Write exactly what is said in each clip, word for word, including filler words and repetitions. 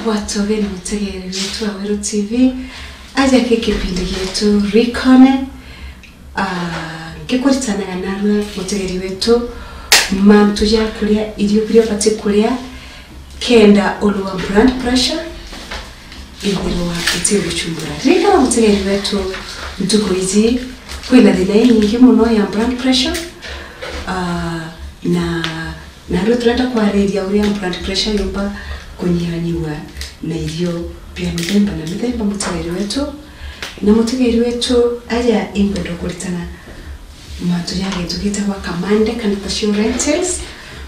Bwatoge ni mutegeri wetu wa Weru T V, aja ki kipindi gietu Rikone. Ah, ngikuritanaga narua mutegeri wetu mantu ja kuria, irio biria ubati kuria kenda urua blood pressure, ithirwa uti guchumbura. Ririkana mutegeri wetu, ntuku iji kwina thina inyingi muno ya blood pressure, ah, na Narua turenda kwariria uria blood pressure yumba kunyihanyiwa na irio bia mithemba na mithemba, mutegeri wetu. Na mutegeri wetu, aja ingwenda kuritana mantu ja gintu gitagwa kamande, kana tacio lentils.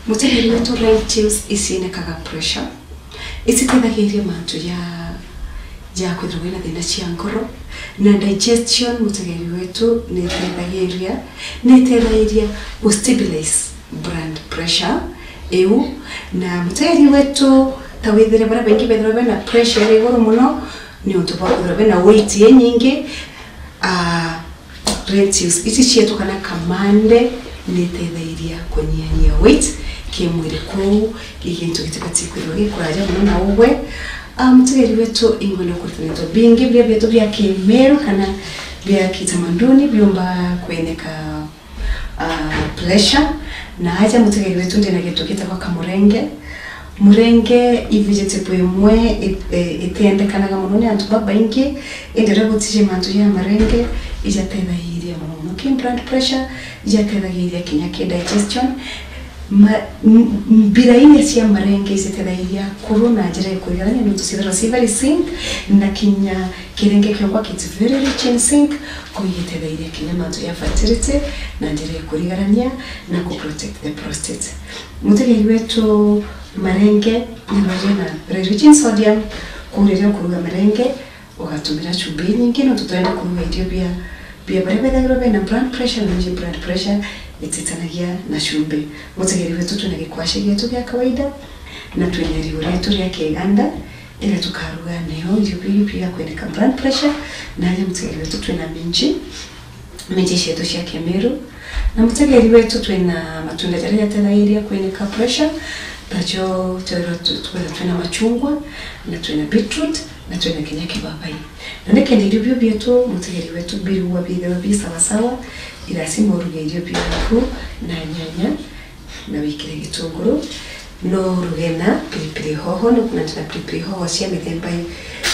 Mutegeri wetu, lentils iciinekaga pressure, icitethagiria mantu ja, ja kwithirwa wina thina cia ngoro, na digestion, mutegeri wetu, nitethagiria, nitethairia gu stabilize blood pressure iu. Na mutegeri wetu, ta withire baria baingi bethirwa bena pressure iri iguru muno, ni untu bwa kwithirwa bena weight inyingi. Ah, lentils ici cietu kana kamande nitethairia kunyihanyia weight kimwiri, kwou i gintu gitibati kwithirwa gikuraja muno na ugwe. Ah, mutegeri wetu, ingwenda kuritana into bingi biria bietu bia kimiru kana bia kitamaduni biumba kwineka ah, pressure. Na aja mutegeri wetu, ndina gintu gitagwa kamurenge. Murenge i vegetable imwe i-, i-, itiendekanaga muno ni antu babaingi, indi riria gutiji mantu ja marenge, ijatethagiria muno muno ki blood pressure, ijatethagiria kinya ki digestion. Ma-, m-, mbira iria cia marenge icitethereria kuru na njira ya kurigarania, nontu ciithirwa ci very zinc, na kinya kirenge kiongwa kiti very rich in zinc, kuu igitethereria kinya mantu ya fertility na njira ya kurigarania na ku protect the prostate. Mutegeri wetu, marenge ni very na, very rich in sodium, kuu riria ukuruga marenge, ugatumira chumbi inyingi, nontu turenda kuruga irio bia, bia baria bethagirwa bena blood pressure, na nji blood pressure ititanagia na chumbi. Mutegeri wetu, twina gikwashe gietu gia kawaida, na twina riu rietu ria kiganda, iria tukaruga nayo irio biu bigakwendeka blood pressure, na aja mutegeri wetu, twina minji, minji cietu cia kimiru, na mutegeri wetu, twina matunda jaria jatethagiria kwineka pressure, tajo twithirwa tu-, twithirwa twina machungwa, na twina beetroot, na twina kinya kibabai. Na nikenda irio biu bietu, mutegeri wetu, birugwa bithirwe bi sawa sawa, i lazima uruge irio biaku na nyanya, na wikire gitunguru, no uruge na pilipili hoho, ni kuna ndina pilipili hoho cia mithemba i-,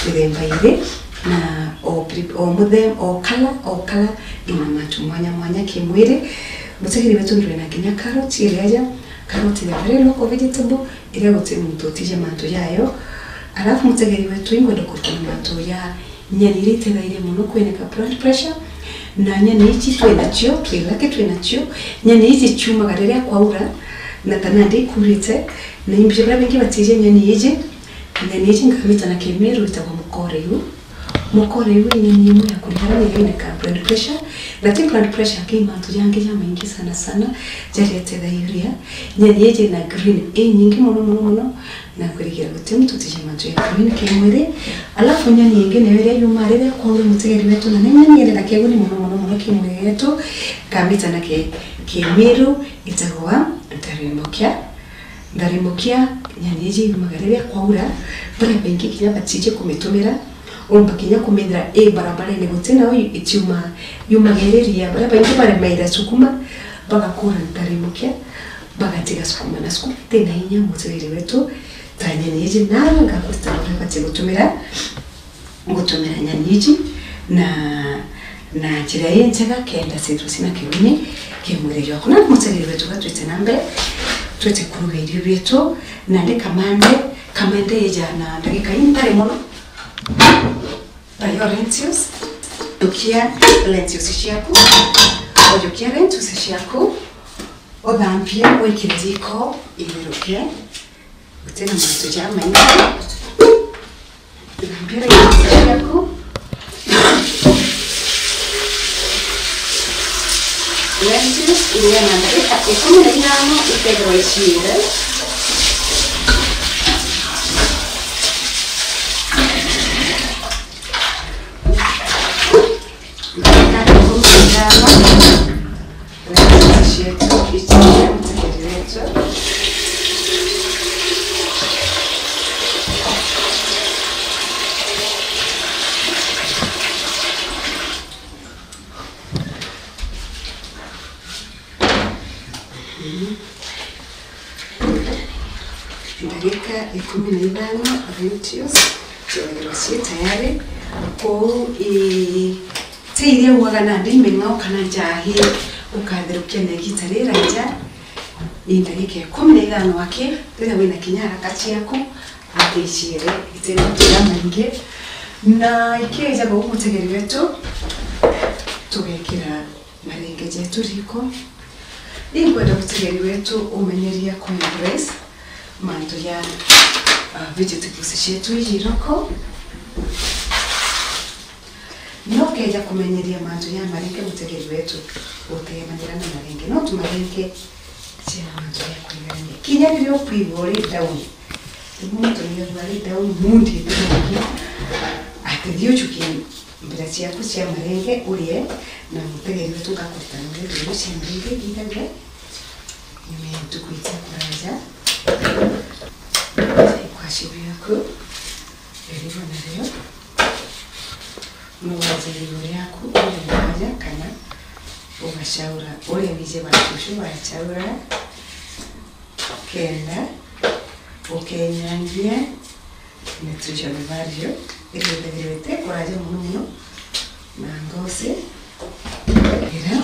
mithemba iri, na o pili-, o muthe-, o kala, o kala ina mantu mwanya mwanya kimwiri. Mutegeri wetu, ndwina kinya carrot iri aja, carrot is a very local vegetable, iria guti muntu utije mantu jayo. Alafu mutegeri wetu, ingwenda kuruta mantu ja nyani iria itethairia muno kwineka blood pressure, na nyani iji twi nacio, twi lucky twi nacio. Nyani iji ciumaga riria kwaura, na ta nandi ikurite, na imbi biria bingi batije nyani iji. Nyani iji nkamita na kimiru itagwa mukore iu. Mukore iu ni nyani imwe ya kurigarania kwineka blood pressure, na ti blood pressure, ki mantu jangi jamaingi sana sana jaria itethairia. Nyani iji na green inyingi muno muno muno, na kurigira guti muntu utije mantu ya green kimwiri. Alafu nyani ingi niyo iria yumaa riria kwaura, mutegeri wetu, na ni nyani iri na kiguni muno muno muno kimwiri yetu, nkamita na ki-, kimiru, itagwa ntarimukia. Ntarimukia, nyani iji yumaga riria kwaura, baria baingi kinya batiji kumitumira, umba kinya kumithira i barabarene guti nao, itiuma, yumaga iri ria, baria baingi baremeire sukuma, bagakura ntarimukia, bagatiga sukuma, na sukuma itina inya, mutegeri wetu, ta nyeni iji, nawe ngakuritana uria ubati gutumira, gutumira nyeni iji na, na njira injega kenda ciithirwa cina kiguni ki mwiri jwaku. Na mutegeri wetu, gatwite na mbere, twite kuruga irio bietu, na ndi kamande, kamande ija na ndagika intari mono. Tayo lentils, jukia lentils ciaku, ujukia lentils ciaku, uthambie, wikire riko ithiruke, gutina mantu jamaingi. Thambia lentils ciaku. Lentils iria na ndagika ikumi na ithano ikethirwa iciire. Ndagika ikumi na ithano, lentils cietu iciire, mutegeri wetu. Ndagika ikumi na ithano, radios ciathirwa cii tayari. Kwou i-, ti iria uaga nandi ming'ao kana njahi ukathirukia na igita riranja, i ndagika ikumi na ithano aki, riria wina kinya haraka ciaku, aticiere itendo kiria maingi. Na ikija bau, mutegeri wetu, tugekira marenge jetu riko. Inkwenda mutegeri wetu umenyeria ku embrace mantu ja, ah, vegetables cietu iji iroko. No keja kumenyeria mantu ja marenge, mutegeri wetu, utemanira na marenge. No tumarenge ciina mantu ja kwigania. Kinya riria ukwigua uri down, rimwe muntu ni ethirwa ari down, mood itimukia, ati thiuchukie mbira ciaku cia marenge urie, na mutegeri wetu ngakuritana uria mbira cia marenge ithagua. Nyuma ya ntuku ita kuraja, ikwaci biaku biribwa nario, no waje iguru riaku uria mwaja kana ugacaura uria wije bacucu bacaura. Kenda ukenyangia nutrition value iria ithagirwa iti kuraja mono mono na ngoci iria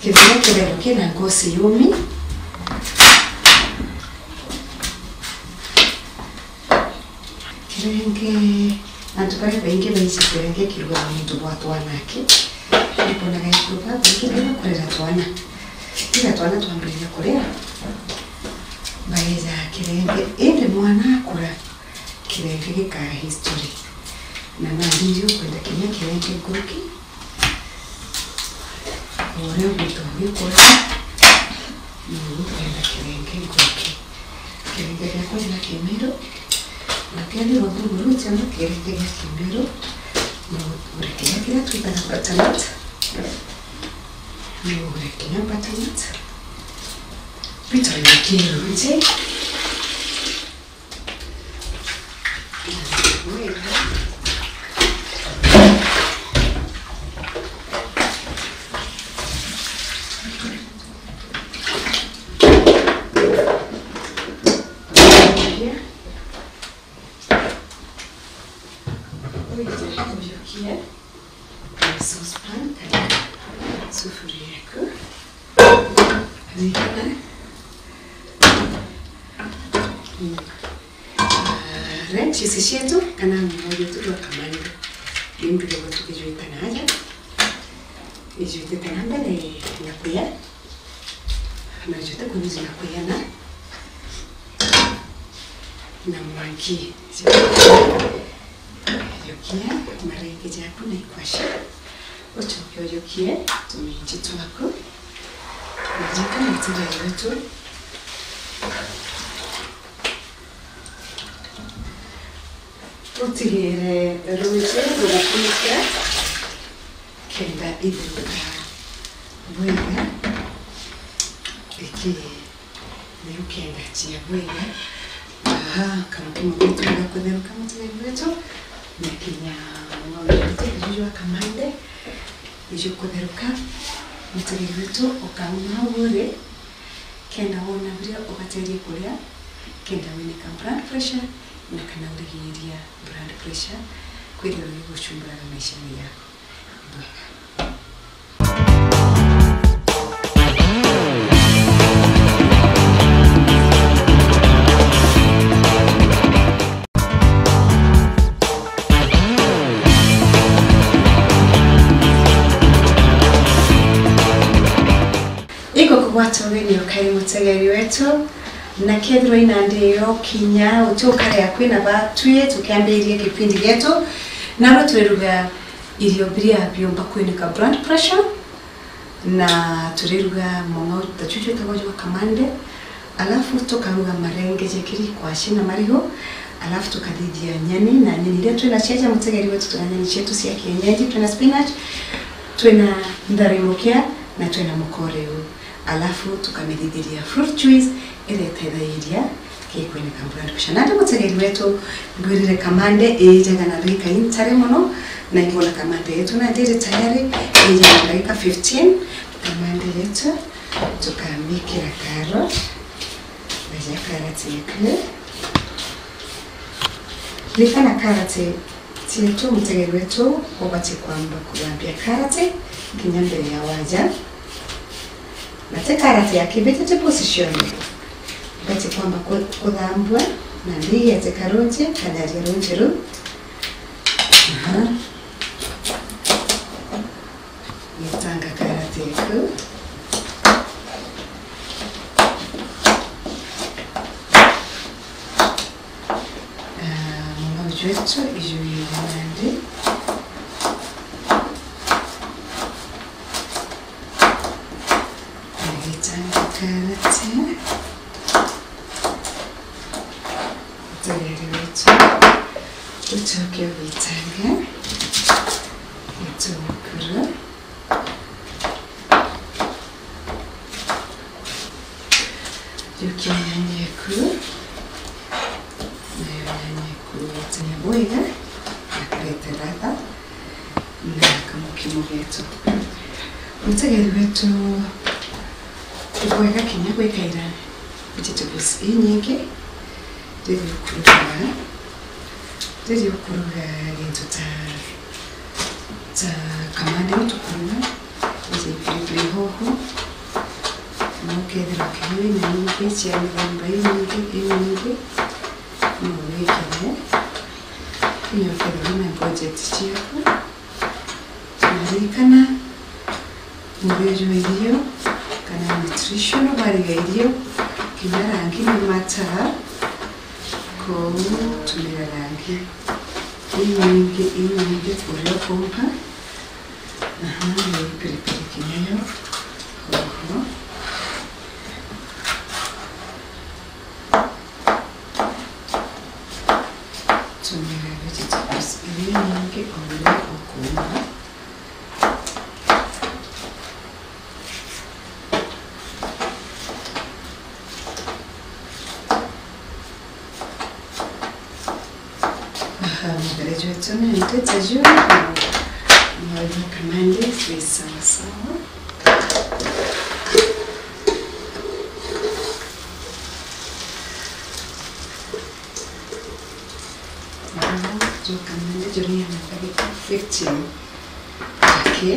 kithira kithagirwa kina ngoci yumi. Kirenge, antu baria baingi baiji kirenge kirugaga muntu bwa twana aki. Nikonaga antu babaingi riria bakurera twana, tiga twana twambiriria kuria, baejaga kirenge. Indi mwana akura, kirenge gikaa history. Na nandi ndi ukwenda kinya kirenge nkuruki. O uria ugwita ugikura, noguo ukwenda kirenge nkuruki. Kirenge giakwa gia Kimiru, na kethirwa thunguru ciana kirenge gia Kimiru, no ugure kinya kiria twitaga butternut, no ugure kinya butternut, vitamin kirunji. Saucepan kana sufuria yaku. Ririkana. Mm. Ah, ranges cietu kana mung'ao jwetu jwa kamande, ni mbigagua tukijwita na aja. Ijwitite na mbere na kuya, na ijwite kuruji na kuya na, na mwanki. Jokia marenge jaku na ikwasha. Ucoke ujukie tuminji twaku. Ririkana mutegeri wetu, utigire ruuji rugakunike kenda itheruka bwega. Iki Riu kenda chia bwega. Aha, kana kuma kwitu ga kutheruka mutegeri wetu, na kinya mung'ao jwetu juju jwa kamande, iju kutheruka, mutegeri wetu ukauma hau uri, kenda wona biria ubaterie kuria, kenda winika blood pressure, na kana urigiiria blood pressure kwithirwa gigucumburaga maishani yaku. Igukugwata ugeni ukairi mutegeri wetu, na kethirwa inandi yo kinya uti ukare akwi na batwi tukiambiriria kipindi gietu, narua turiruga irio biria biumba kwinika blood pressure, na turiruga mung'ao ta juju jwitagwa jwa kamande, alafu tukaruga marenge jekiri kwashi na marigu, alafu tukathithia nyeni, na nyeni iria twina cia ja mutegeri wetu, twina nyeni cietu cia kienyeji, twina spinach, twina nthari mukia, na twina mukore uu. Alafu tukamithithiria fruit juice iria itethagiria kikwinika blood pressure. Nandi mutegeri wetu, ngwirire kamande iijaga na ndagika intari muno, na ingona kamande yetu nandi iri tayari, iijaga na ndagika fifteen, Mande yetu, tukamikira carrot. Baja carrot yeku. Ririkana carrot cietu, mutegeri wetu, ubati kwamba kuthambia carrot kinya mbere ya waja. Na ti carrot ya ki vegetable cionthe. Ibati kwamba ku-, kuthambua, na ndi igeete karunji, kanyaria runji ruu. Aha. Ngitanga karati eku. Ah, mama jwetu ijui nandi. Ngitanga karati. Mutegeri wetu, ucoke ugitanga gitunguru. Jukia nyanya eku, nayo nyanya eku itania bwega, na karete ladha. Na kamukimo getu. Mutegeri wetu, ni bwega kinya gwikaira vegetables inyingi riria ukuruga, riria ukuruga gintu ta, ta kamande utukuruga, iji pilipili hoho, na ukethirwa kinya wina nyingi cia mithemba inyingi, inyingi, no wikire, kinya ukethirwa wina budget ciaku. Na ririkana, murio jwa irio kana nutrition, ubariga irio, kinya rangi ni matter, kou tumira rangi inyingi, inyingi uria ukumba. Aha, ni pilipili kinya yo. Oho. Tumira vegetables iria nyingi o uria ukumba. Aha, mufereji wetu ni ntete juu, na mwaigua kamande wi sawa sawa. Aha, juu kamande juu ni ya matagika fifteen. Okay.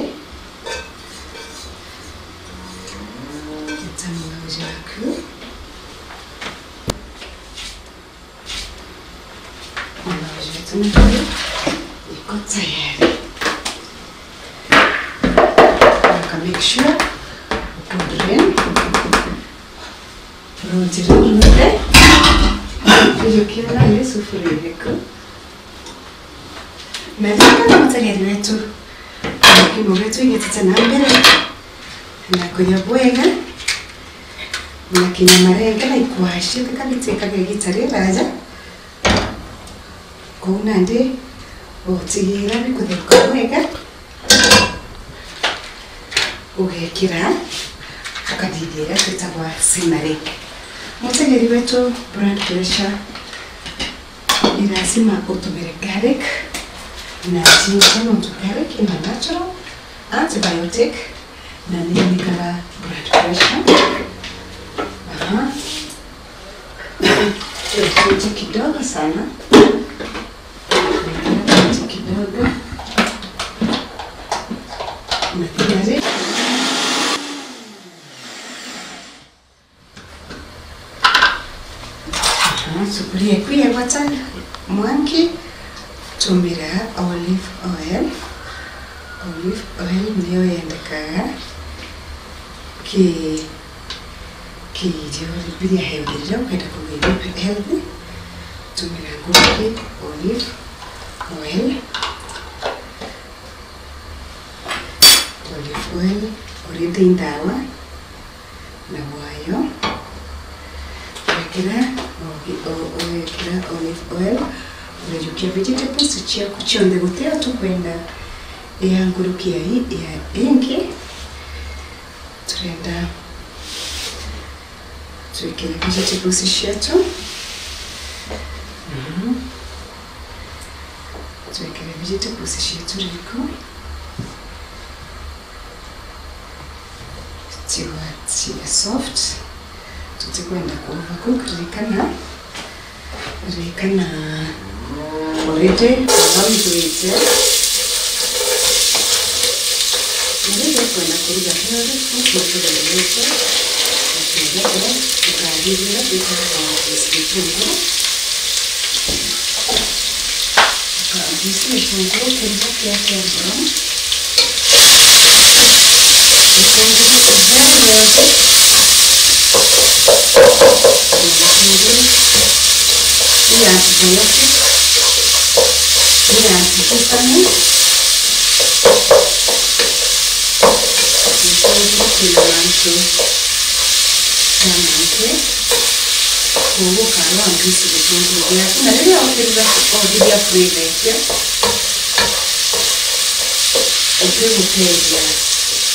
Eta mwaigua jaku. Mwaigua jaku iko tayari. Uka make sure uko drain. Runji ruu ruothe rujukia nandi sufuria iriku. Na ririkana mutegeri wetu, mukimo wetu igitite na mbere na kuya bwega, na kinya marenge na ikwaa ciothe kabitikaga igita riraja. Kou nandi utigira bikutheka bwega. Ugekira ukathithia iria twitagwa simmering. Mutegeri wetu, blood pressure, ni lazima utumire garlic na ginger, nontu garlic ina natural antibiotic na ni inikaga blood pressure. Aha. Chumvi kidogo sana. Chumvi kidogo. Na tayari. Aha, sufuria iku yegwata mwanki, tumira olive oil. Olive oil niyo yendekaga ki Kiirio biria healthy, riria ukenda kugia irio healthy, tumira nguruki olive oil. Olive oil already i ndawa na bwayo. Wekira, o-, o-, wekira olive oil, urijukia vegetables ciaku cionthe, guti o tukwenda ya nguruki ya i-, ya ingi. Turenda twikire vegetables cietu. Mhm. Twikire vegetables cietu riko. Chiga soft. Tutikwenda ku overcook, ririkana. Ririkana already, mama nitwite. Na riu tukwenda kuruga healthy food, nituthomete. Tukienda kuria, tukathithia, twikara na gitunguru. Juice gitunguru kiria kia, kia brown. Gitunguru ki very healthy. Gitunguru ni antibiotic, ni antihistamine. Gitunguru kina mantu ja maingĩ. Koguo ukarwaa juice gitunguru giaku, na riria ukiruga, uthithia kwithetya, ukigutethia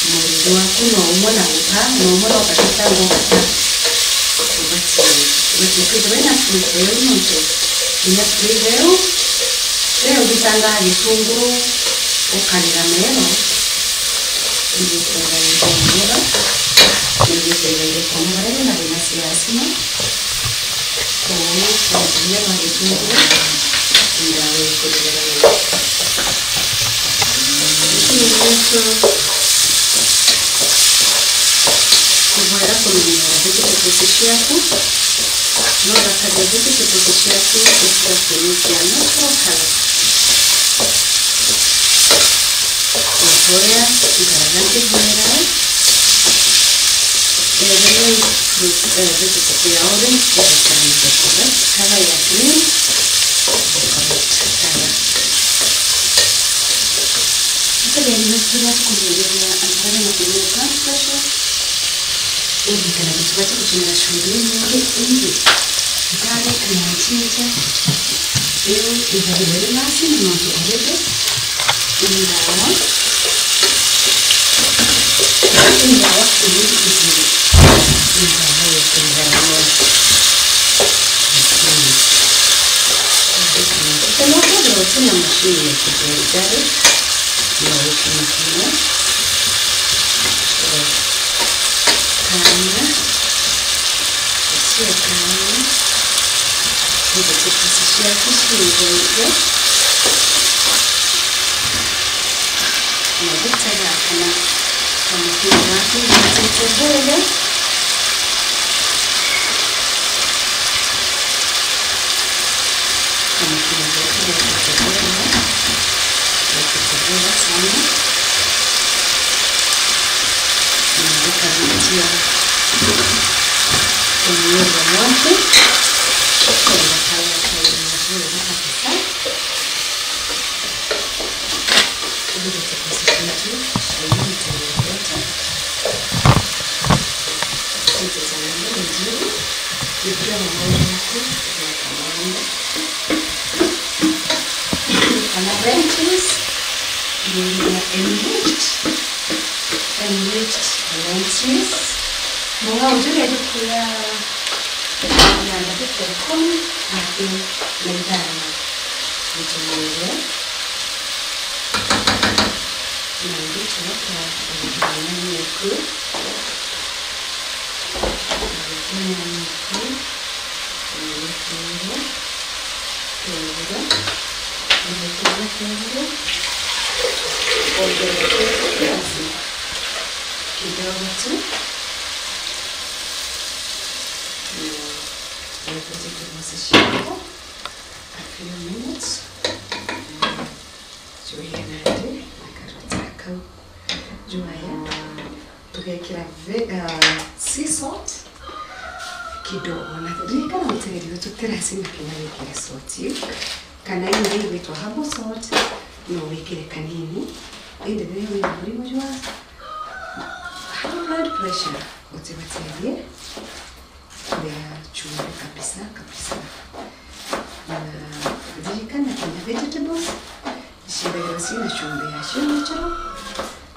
mwiri jwaku, na umwe na guta, na umwe na ugagita ngugata. Ubati, ubati kwithirwa wina flavor iu, nontu kinya flavor iu, riria uthitangaa gitunguru, ukarira mero, igutethagiriria kunoga, na igutethagiriria kunoga riria wina thina cia asthma. Koguo twatumia twa gitunguru, ndawa ikurugirwa wega. Gitunguru gietu kubwega kumenyera vegetables ciaku, no thakaria vegetables ciaku utiga kunyukia natural color. Otoya nkaraga nkibwera, eethirwa i fruit, eh, vegetable ya orange, igakara na the correct color, ya green, the correct color. Tukageria turia tukuthiriria antu baria na kunyua blood pressure. Uririkane gutibatie gutumira chumbi inyingi ingi. Garlic na ginger, iu ithagirwa iri lazima nontu already i ndawa. I ndawa kuri iguru. I ndawa ya kuigara moyo. Kana ukorwo utina machine ya kuthĩa garlic, no wikime kimwe. Kaana, ucio kaana, ndeto ciaku ciigaiwe. Maguta gaka na kamukimo gaku gatite bwega. Kamukimo gaku gatite bwega, gatite bwega sana. Na gakarutia kunyuirwa mwanki, kenda karia kaumia bwega kabisa. Ubigite kwa siku itu, aiyite na mbeca. Sente cia ng'ombe ni njuru, nikia mama waku, ugeka maunda. Kana lentils, nginya enriched, enriched lentils. Mung'ao juu ya ndagika ikumi na ithano. Nitumiire na ngitweka ugikinya nyeku, ugikinya nyeku, ugikinya keguru, ugikinya keguru, ongerera kiasi kidogo tu. Na wekuje kibosi ciaku a few minutes. Chuya nandi na karuta kau. Jwaya, tugekira ve-, ah, sea salt kidogo. Na ririkana gutegeria tu, ti lazima kinya wikire salt iu. Kana indi igwitwa herbal salt, no wikire kanini. Indi riria wina murimo jwa high blood pressure, utibaterie kuria chumbi kabisa, kabisa. Na ririkana kinya vegetables iciithagirwa ciina chumbi yacio natural,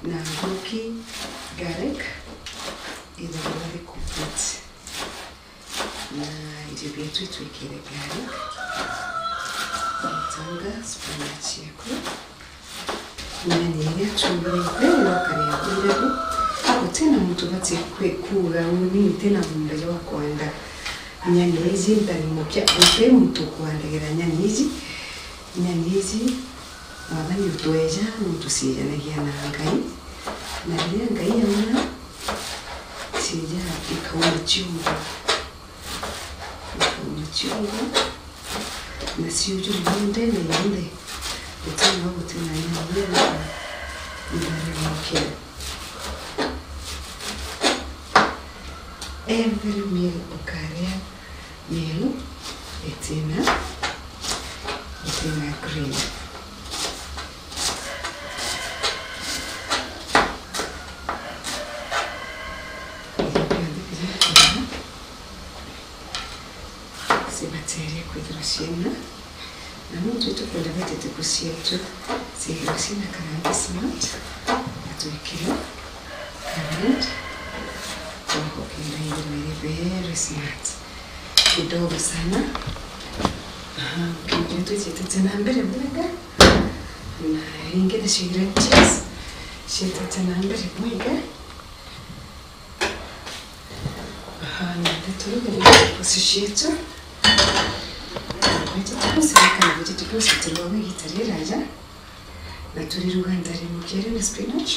na nkuruki garlic ithagirwa iri complete. Na irio bietu itwikire garlic, itanga spinach yeku. Nyanya iria chumbi, leo no karia kuria ru. Gutina muntu ubatie kwi-, kuuga uni ntina muunda jwa kwanda nyani iji, ntarimukia, guti muntu kwandagera nyani iji. Nyani iji, Mwathani utweja, no tuciejanagia na Ngai, na riria Ngai auna, cieja ikauma ciungo, ikauma ciungo, na ciujure munda-ine yonthe, gutina gutina nyani iria ntharimukira. Every meal ukaria meal itina, itina green. Irio bionthe biria ukaria cibaterie kwithirwa ciina. Na nontu itukwenda vegetable cietu ciithirwe ciina karangi smart, na twikire ka red, tugakenda ithirwe iri very smart. Kidogo sana. Aha, ukiuria tujitite na mbere bwega. Na ingi nacio red cheese ciitite na mbere bwega. Aha, na ndeto rugere vegetables cietu. Vegetables, kana vegetables itirwaga igita riraja. Na turiruga ndari mukiari na spinach.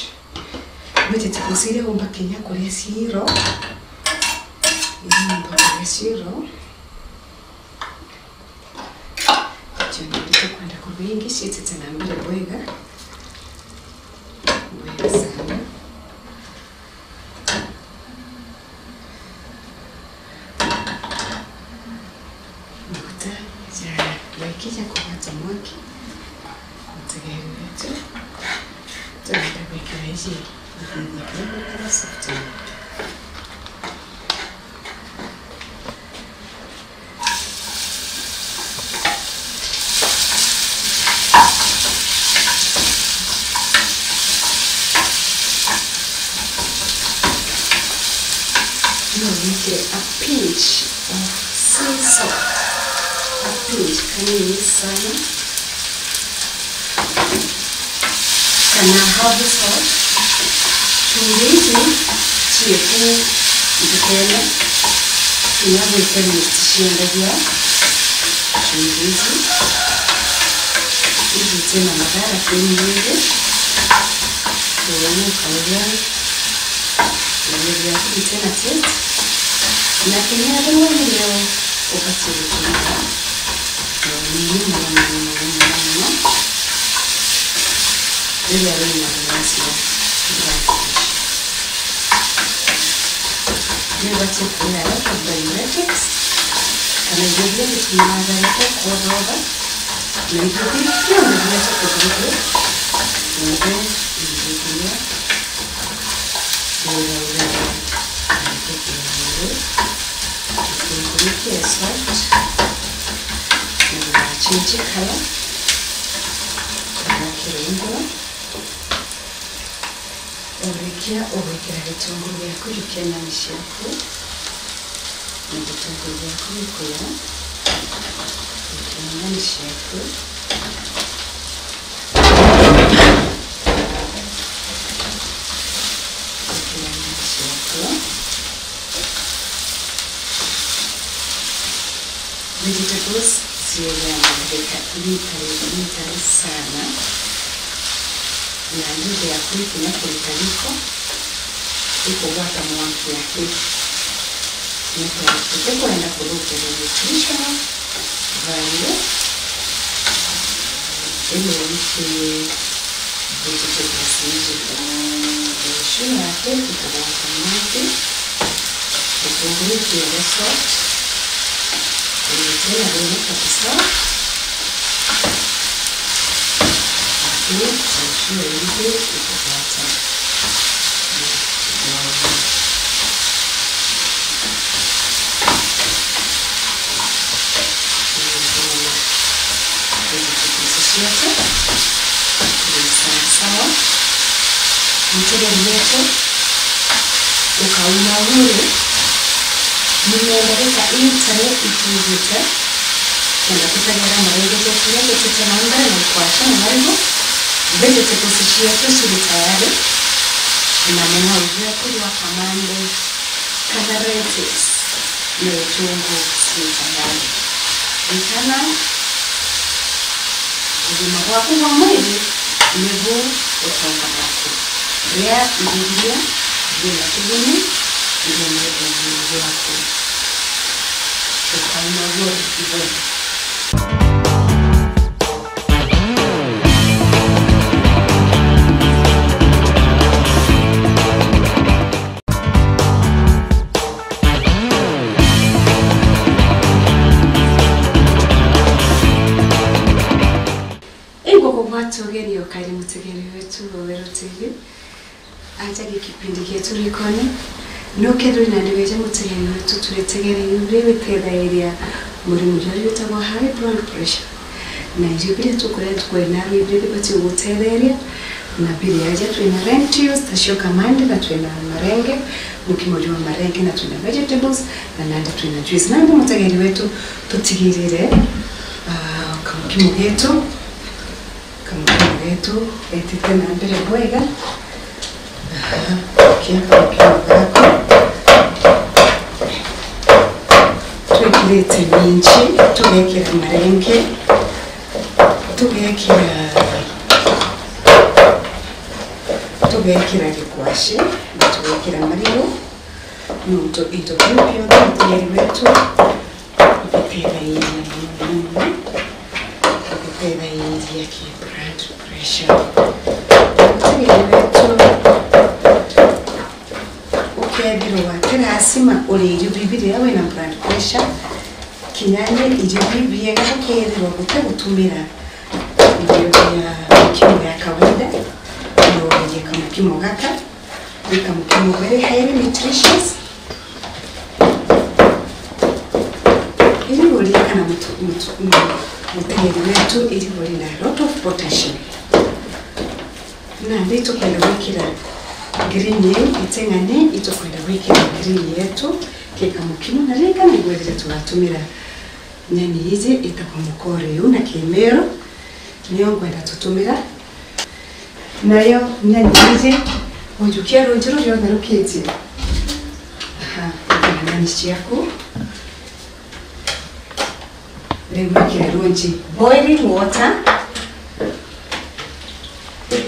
Vegetables iria umba kinya kuria ciiro. Iria umba kuria ciiro. Icio ndio tukwenda kuruga ingi ciitite na mbere bwega. Bwega sana. Maguta ja-, jaikija kugwata mwaki, mutegeeri wetu, turenda gwikira iji ithithi kidogo kana soft. No wikire a pinch of sea salt, a pinch kanini sana, kana herbal salt. Chumvi ici cietu itikene kinya gwite list ciendagia. Chumvi ici, ici ciina madhara kiri mwiri, uuni ukauria irio biaku bitina taste, na kinya rimwe nirio ubatie gutumira na unini mono, mono, mono, mono, mono, riria wina thina cia blood pressure. Ni ubatie kuria a lot of diuretics, kana irio biria bitumaga gite kwothotha, na irio biria bionthe biria bikuthithia, withe irio biria birauga na gite kinya mwiri, gitunguru kia salt, na change color, kana kirungura. Urikia ugwikira gitunguru giaku, jukia nyanya ciaku, na gitunguru giaku gikuya, jukia nyanya ciaku, jukia nyanya ciaku. Vegetables ciuria na ndagika iria itari, iria itari sana, na nthutha ya kuri kinya kurita riko, ikugwata mwanki aki. Nontu tutikwenda kuthukia the nutritional value iria iri ki vegetables iji. Rũciũ yake tũkagwata mwanki, gĩtũngũrũ kĩega salt, kũrĩkia na rĩu kabisa. Aki rũciũ rĩngĩ tũkagwata kidogo. Vegetables ciaku ni sawa sawa. Mutegeri wetu ukauma mwiri nyuma ya ndagika itano itujite, kenda tutegera marengeria kinya tutite na mbere na ikwasha na marigu. Vegetables ciaku ciri tayari, na menya uria kuri Kamande kana lettuce na gitunguu ciitagwa. Ririkana, ugima bwaku bwa mwiri nibu utonga bwaku. Ria irio biria bina kiguni ndeene ya mwiri jwaku. Ukauma bwega. Ingukugwata ugeni ukairi mutegeri wetu wa Weru T V. Aja gi kipindi gietu rikoni, nukethirwe na ndigeja mutegeri wetu twetegere iu ri witethairia murimo jwari witagwa high blood pressure. Na irio biria tukuria ntuku ya naarua ibiri bibati gugutetheria, na biri aja twina lentils, tacio kamande, na twina marenge, mukimo jwa marenge, na twina vegetables, na nandi twina juice. Nandi mutegeri wetu tutigirire, ah, kamukimo getu, kamukimo getu etite na mbere bwega. Aha, kia kamukimo gako. Twikirite minji, tugekira marenge, tugekira, tugekira gikwashi, na tugekira marigu, nontu into biu bionthe mutegeri wetu biteithairia mono mono, biteithairia ki blood pressure. Mutegeri wetu, ukethirwa ti lazima urie irio bibi riria wina blood pressure, kinya ni irio bibiega ukethirwa guti gutumira irio bia mukimo ya kawaida, no urie kamukimo gaka. Ni kamukimo very highly nutritious. Irigu ririkana mutu-, mutu-, mu-, mutegeri wetu, irigu rina a lot of potassium. Nandi itukwenda gwikira green iu iteng'ane, itukwenda gwikira green yetu ki kamukimo, na ririkana igwethire tugatumira nyani iji itagwa mukore iu na Kimiru, niyo ngwenda tutumira. Nayo nyani iji, ujukia runji ruria utherukitie. Aha, ikira nyani ciaku. Riu wikire runji boiling water.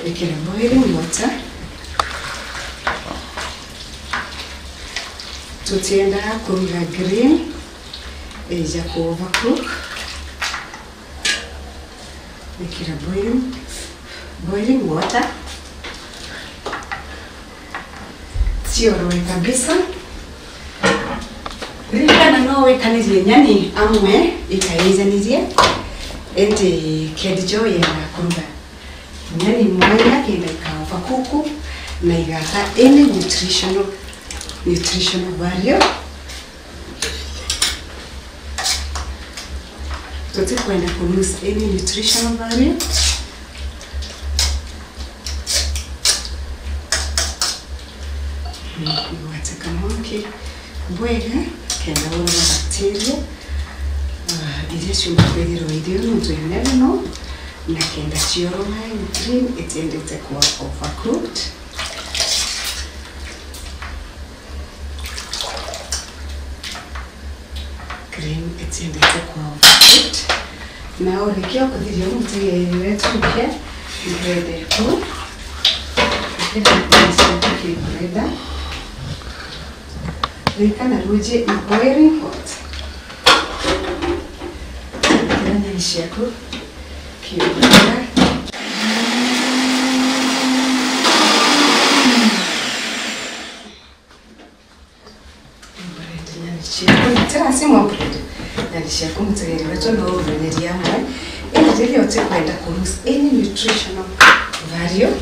Wikire boiling water. Tutienda kuruga green ija ku overcook. Ikira boiling, boiling water. Cioroe kabisa. Ririkana no wikanirie nyani amwe ikaijanirie, indi Kedi Jo yenda kuruga nyani mwanya kenda ika overcook na igata any nutritional, nutritional value. Tutikwenda ku lose any nutritional value. Mm, igwate kamwaki bwega kenda uraga bacteria, ah, iria ciumba kwithirwa irio nontu you never know, na kenda cioroma green itiendete kuwa overcooked. Green itiendete kuwa overcooked. Na urikia kuthiria uu mutegeri wetu ukia, ndirende ku, ndirende kunyisia tukibreda. Ririkana ruuji i boiling hot. Kira nyeni ciaku kibreda. Bread nyani ciaku, ti lazima bread. Nyani ciaku mutegeri wetu no umenyeria amwe. Indi riria utikwenda ku lose any nutritional value,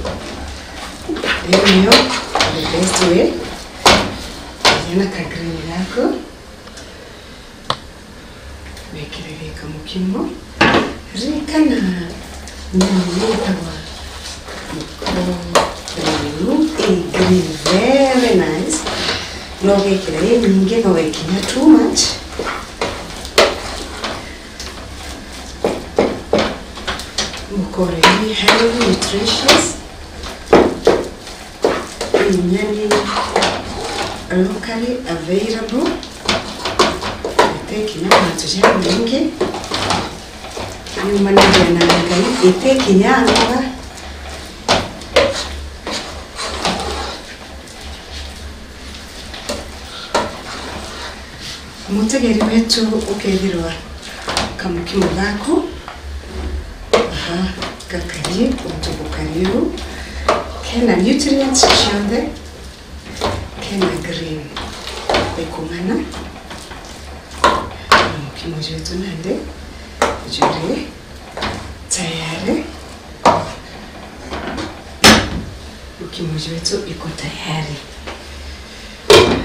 riu niyo the best way. Ria na ka green gaku. Wikire gika mukimo. Ririkana nyama iria itagwa mukore iu i green, very nice. No wikire i nyingi, no ikinya too much. Mukore ni highly nutritious. Nyeni Locally available. Ite kinya mantu jamaingi. Yumanagia na Ngai, ite kinya mboga. Mutegeri wetu ukethirwa kamukimo gaku, aha, gakari, untu bukari uu, kena nutrients cionthe, kena green ikung'ana. Mukimo jwetu nandi juri tayari. Mukimo jwetu iko tayari.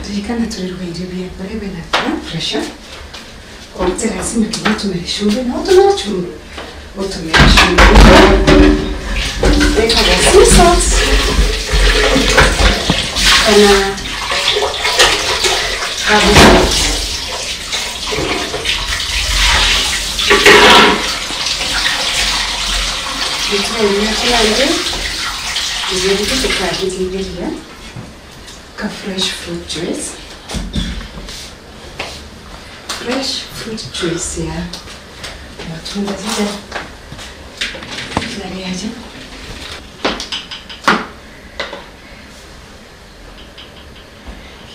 Ririkana turiruga irio bia baria bena blood pressure. Koguo ti lazima kinya utumire chumvi, na utumira chumvi. Utumira chumvi. Wekaga sea salt. Kana herbal salt. Gituma iria kirandi, irio iria tukabithithiria ka fresh fruit juice. Fresh fruit juice ya matunda jaja jari aja.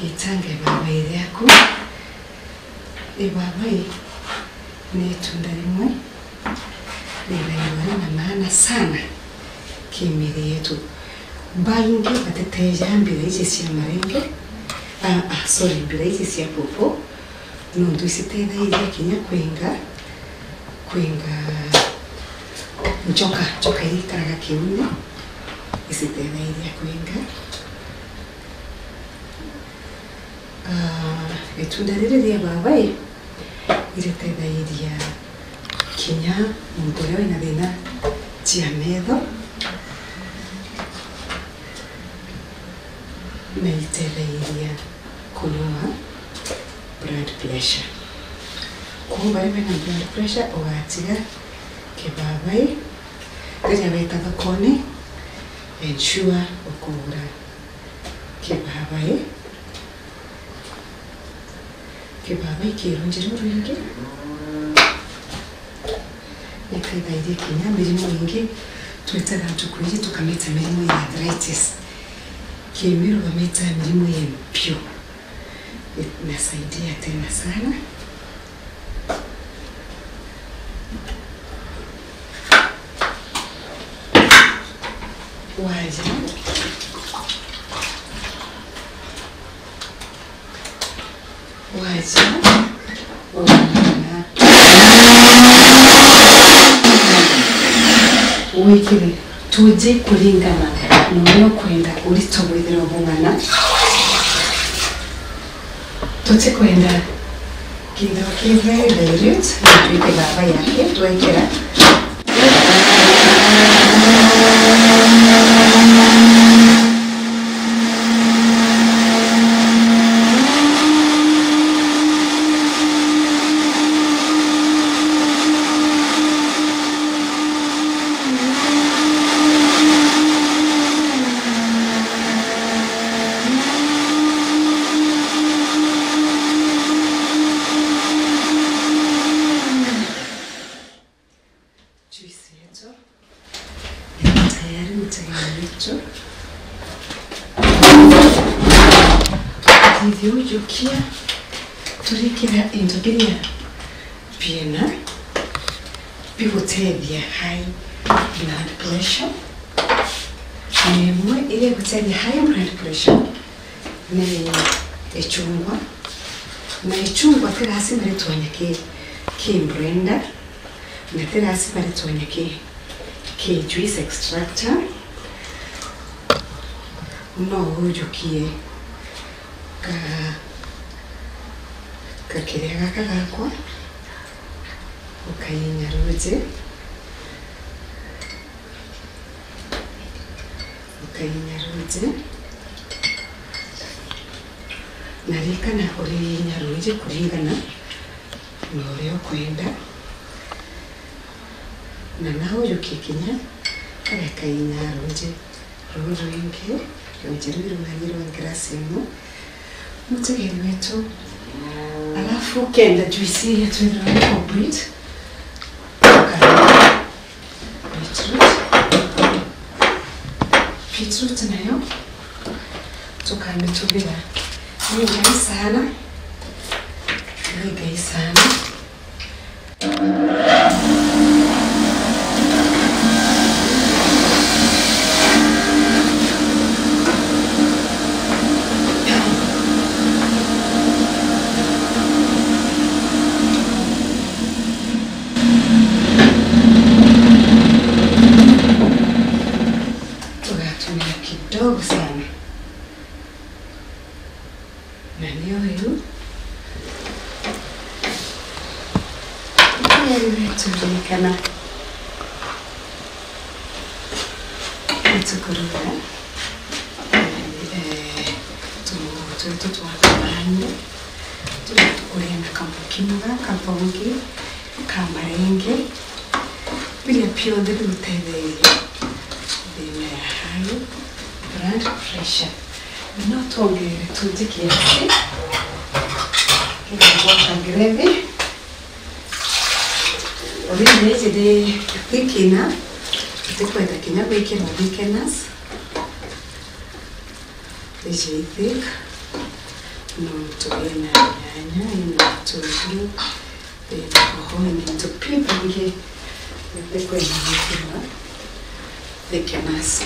Gitange ibabai riaku. Ibabai ni itunda rimwe rithagirwa rina maana sana ki miiri yetu. Baingi batiteja mbira iji cia marenge, ah, ah, sorry, mbira iji cia popo, nontu icitethairia kinya kwinga, kwinga njoka, njoka iria ikaraga kiune, icitethairia kwinga. Ah, itunda riri ria babai iritethairia kinya muntu uria wina thina cia metho, na itethairia kunyua blood pressure. Kwou baria bena blood pressure, ugatiga kibabai, riria weta thokone, ensure ukugura kibabai. Kibabai ki runji rurwingi, giteithairie kinya mirimu ingi. Twitaga ntuku iji tukamita mirimu ya arthritis. Kimiru bamita mirimu ya mpio. Inasaidia tena sana. Waja. Waja. Wikire. Tuji kuringana na uria ukwenda urito bwithirwe bung'ana. Tutikwenda kithirwa ki very dilute, na twike baba yake, twekira. Juice yetu iko tayari, mtegeni wetu. Thithi ujukia, turikira into biria biena bigutethia high blood pressure. Na imwe iria igutethia high blood pressure ni ichungwa. Na ichungwa ti lazima ritwanya ki, ki blender, na ti lazima ritwanya ki, ki juice extractor. No ujukie ka, ka kiria gaka gakwa, ukainya ruji, ukainya ruji. Na ririkana uriinya ruji kuringana na uria ukwenda. Na nau ujukie kinya karia kainya ruji ruu rwingi, ruji ruu rung'ani rwa ngirasi imwe. Mutegeri wetu. Alafu kenda juice yetu ithirwa ni complete. Tukathira beetroot. Beetroot nayo tukamituvira. Ni ngai sana. Ni ngai sana. Tugatumira kidogo sana. Na nio iu. Turirikana nitukuruga, eh, tumungu twetu twa kamandu, turia tukuria na kamukimo gaka kathongi ka marenge. Biria bionthe biutetheeria thiina ya high blood pressure. No twongerere tunji kiasi, kigagwaka gravy. Already iji ni thick enough, tutikwenda kinya gwikira thickeners. Iji i thick, no turie na nyanya, ina gitunguu, ina hoho, ina into bibaingi, nitikwenda gwikirwa thickeners.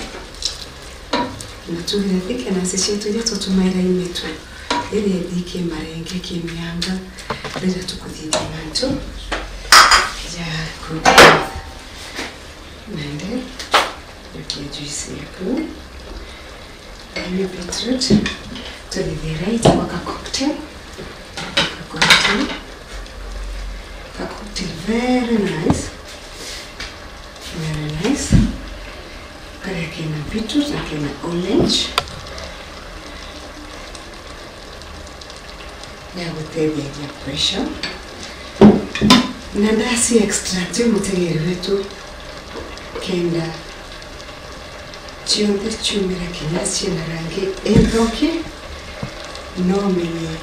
Na tugire thickeners cietu iria tutumaira i mitu, iria ithi ki marenge, ki mianga, riria tukuthithia mantu ja kuruga. Nandi, jukia juice yaku. Any beetroot, tuthithira itwa ka cocktail. Ka cocktail. Ka cocktail very nice. Very nice. Karia kena beetroot na kena orange. Ya gutetheria pressure. Na ndaci extract mutegeri wetu kenda cionthe ciumira kinya ciina rangi inthoki, no menye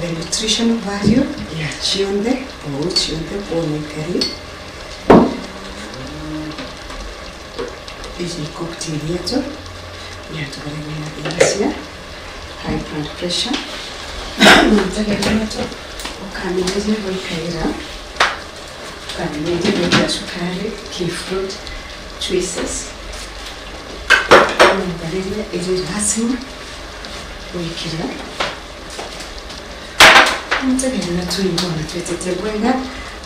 the nutritional value ya cionthe, ou cionthe kwona ikari. Iji cocktail yetu ya tugaremia na thina cia high blood pressure. Mutegeri wetu ukamenya iria gwikaira. Ukamenya iria gwikira cukari ki fruit juices. Ukamenya iria iri lazima gwikira. Mutegeri wetu imbona twitite bwega,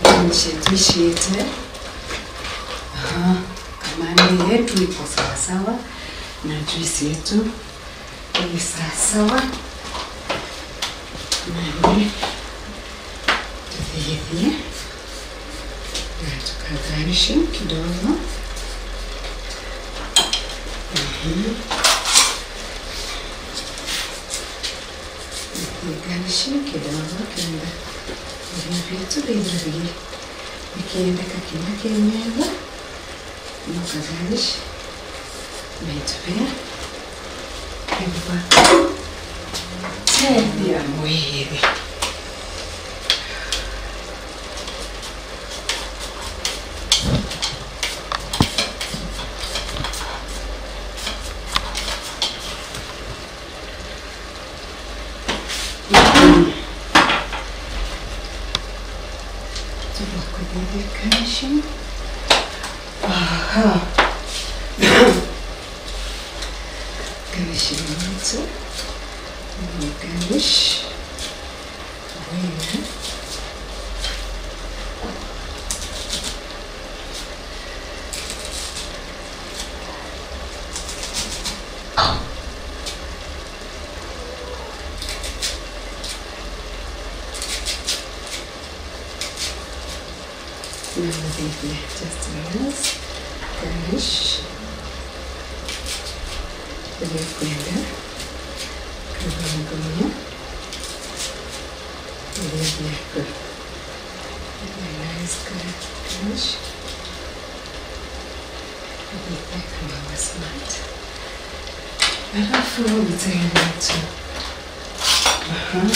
thini cietu iciite. Aha, kamande yetu iko sawasawa na juice yetu iko sawasawa. Nani tuthithie na tuka garnishing kidogo. Mhm. Tuka garnishing kidogo kenda irio bietu bithira bigi bikiendeka kinya ki metha. Nokagarish, naitubea, niguteethia mwiri. Tugakuthithia garnishing. Aha. Garnishing yetu. Ni garnish. Wega. Now, just relax, garnish. Uria ukwenda. Kagongomia. Uria biaku. Nice garnish. Uthithie kama smart. Alafu utegere tu. Aha.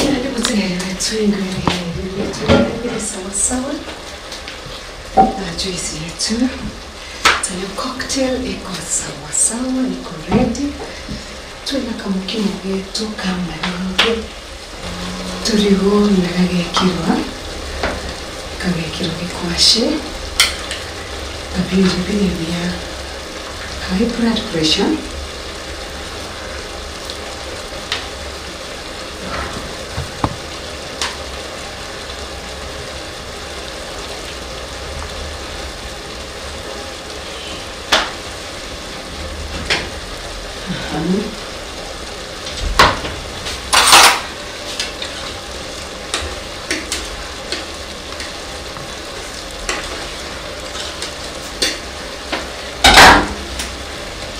Nandi mutegere wetu ingwirigirire biri sawa sawa. Na juice yetu, tayo cocktail iko sawa sawa, iko ready. Twina kamukimo getu ka maringi. Turigu na gagekirwa, gagekirwa gikwashi, kabindi biria bia high blood pressure. Aha.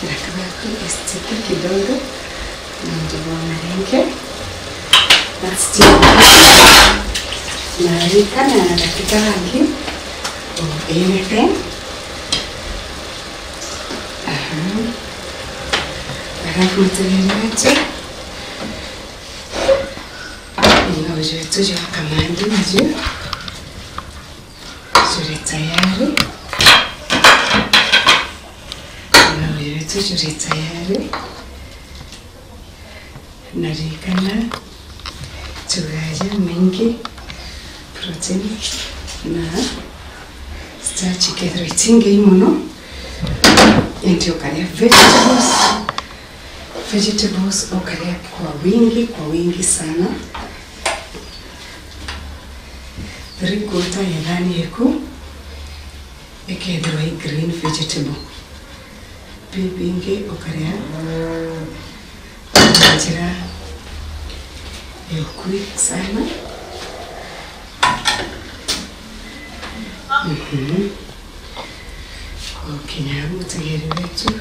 Reka gaku gacitike kidogo nontu bwa marenge. That's too much. Na rikana na dakika rangi or anything. Aha. Alafu mutegere wetu. Ngao yetu ya kamandi nayo juri tayari. Ngao yetu juri tayari. Na ririkana, tugaja maingi protein na starch ikethirwa itingei mono, indi ukaria vegetables. Vegetables ukaria kwa wingi, kwa wingi sana. Three quarter ya thani yaku ikethirwa i green vegetable. Bibi ingi ukaria na njira ya ukui sana. Mhm. Ukinya mutegeri wetu,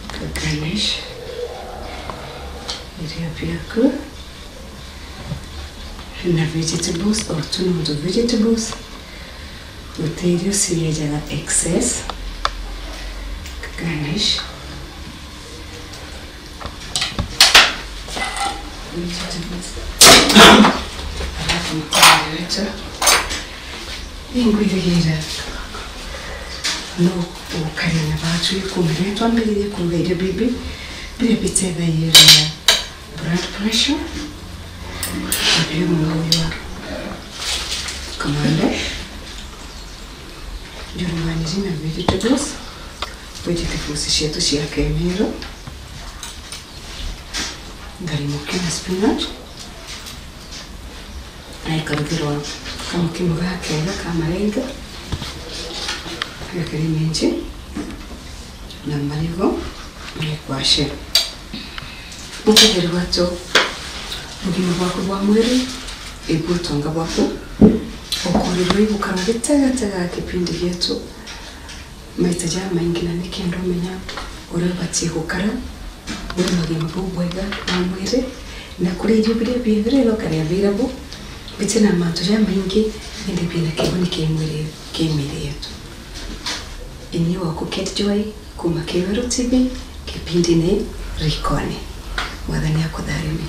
ka garnish irio biaku na vegetables, o tu nontu vegetables guti irio ciejaga excess. Ka garnish. Alafu mkono wetu. Ningwirigira no ukaria na batu ikumire twambiririe kuruga irio bibi biria bitethagiria blood pressure. Bibi muno uyu wa kamande. Njurumaniri na vegetables, vegetables cietu cia kemiru. Ngari muki na spinach. Na ikarugirwa kamukimo gakega ka marenge, gakiri minji, na marigo, na ikwashe. Mutegeri wetu, ugima bwaku bwa mwiri ibu utonga bwaku. Ukurirwe igukara gitegatega kipindi gietu. Maita jamaingi, na nikenda umenya uria ubatii gukara wina ugima bubwega bwa mwiri, na kuria irio biria biega biria bikari available, biti na mantu jamaingi, indi bina kiguni ki mwiri, ki miiri yetu. Ini waku Kate Joy, kuma Kiweru T V, kipindi ni Rikoni. Mwathani akutharime.